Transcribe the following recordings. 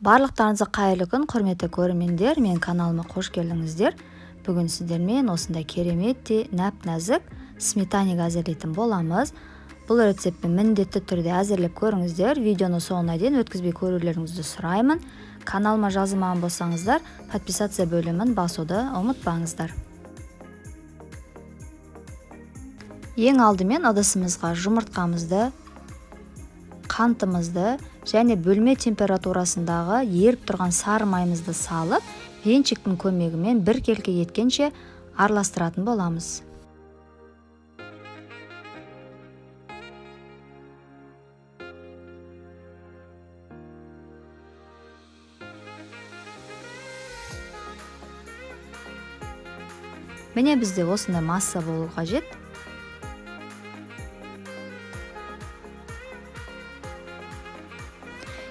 Барлықтарыңызға қайырлы күн, құрметті көрермендер, мен каналыма қош келдіңіздер. Бүгін сіздермен осындай керемет те нәп-нәзік сметанник әзірлейтін боламыз. Бұл рецептті міндетті түрде әзірлеп көріңіздер. Видеоны соңына дейін өткізбей көрулеріңізді сұраймын. Каналыма жазылмаған болсаңыздар, подписаться бөлімін басуды ұмытпаңыздар. Ең алдымен ыдысымызға жұмыртқамызды, қантымызды және бөлме температурасындағы еріп тұрған сары майымызды салып, венчиктің көмегімен біркелкі еткенше араластыратын боламыз. Міне бізде осындай масса болу қажет.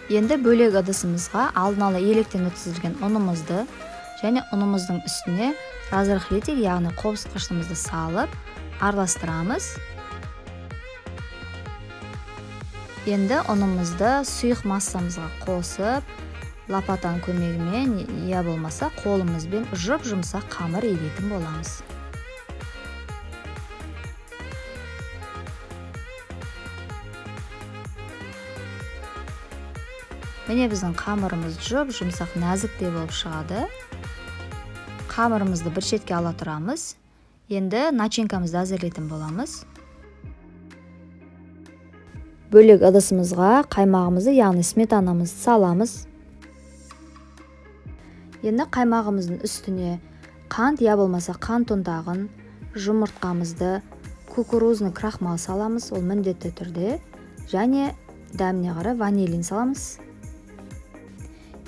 Енді бөлек ыдысымызға алдын ала електен өткізілген ұнымызды және ұнымыздың үстіне разрыхлитель, яғни қопсытқышымызды салып араластырамыз. Енді ұнымызды сұйық массамызға қосып, лопатаның көмегімен, я болмаса қолымызбен жұп-жұмсақ қамыр илейтін боламыз. Міне біздің қамырымыз жұп-жұмсақ нәзіктей болып шығады. Қамырымызды бір шетке ала тұрамыз. Енді начинкамызды әзірлейтін боламыз. Бөлек ыдысымызға қаймағымызды, яғни сметанамызды саламыз. Енді қаймағымыздың үстіне қант, я болмаса қант ұнтағын, жұмыртқамызды, кукурузный крахмал саламыз, ол міндетті түрде, және дәміне қарай ванилин саламыз.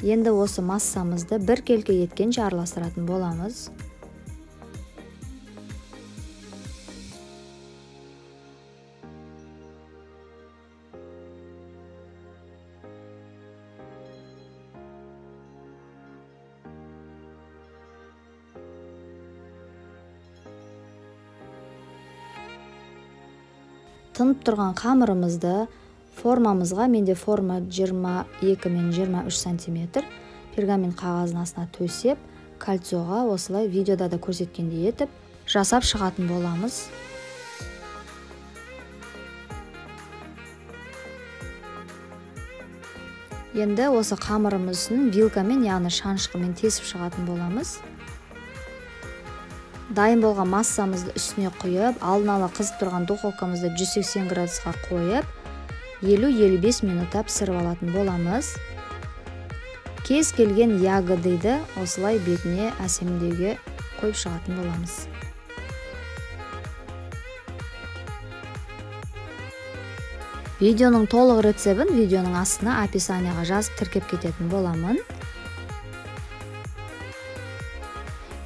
Енді осы массамызды біркелкі еткенше араластыратын боламыз. Тынып тұрған қамырымызды формамызға, менде форма 22 мен 23 сантиметр, пергамент қағазының астына төсеп, кольцоға осылай видеода да көрсеткендей етіп жасап шығатын боламыз. Енді осы қамырымыздың вилкамен, яғни шанышқымен тесіп шығатын боламыз. Дайын болған массамызды үстіне құйып, алдын ала қызып тұрған духовкамызды 180 градусқа қойып, 50-55 минутта пісіріп алатын боламыз. Кез келген ягодыды осылай бетіне әсемдеуге қойып шығатын боламыз. Видеоның толық рецебін видеоның астына описанияға жазып тіркеп кететін боламын.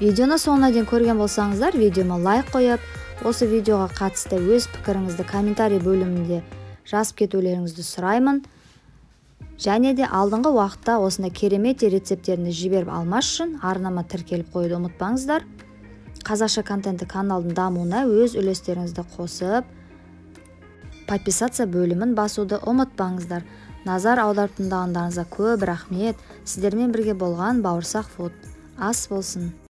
Видеоны соңына дейін көрген болсаңыздар, видеома лайк қойып, осы видеоға қатысты өз пікіріңізді комментарий бөлімінде жазып кетулеріңізді сұраймын. Және де алдыңғы уақытта осындай керемет рецепттерді жіберіп алмас үшін арнама тіркеліп қоюды ұмытпаңыздар. Қазақша контентті каналдың дамуына өз үлестеріңізді қосып, подписаться бөлімін басуды ұмытпаңыздар. Назар аударып тыңдағандарыңызға көп рахмет. Сіздермен бірге болған Бауырсақ Фуд. Ас болсын.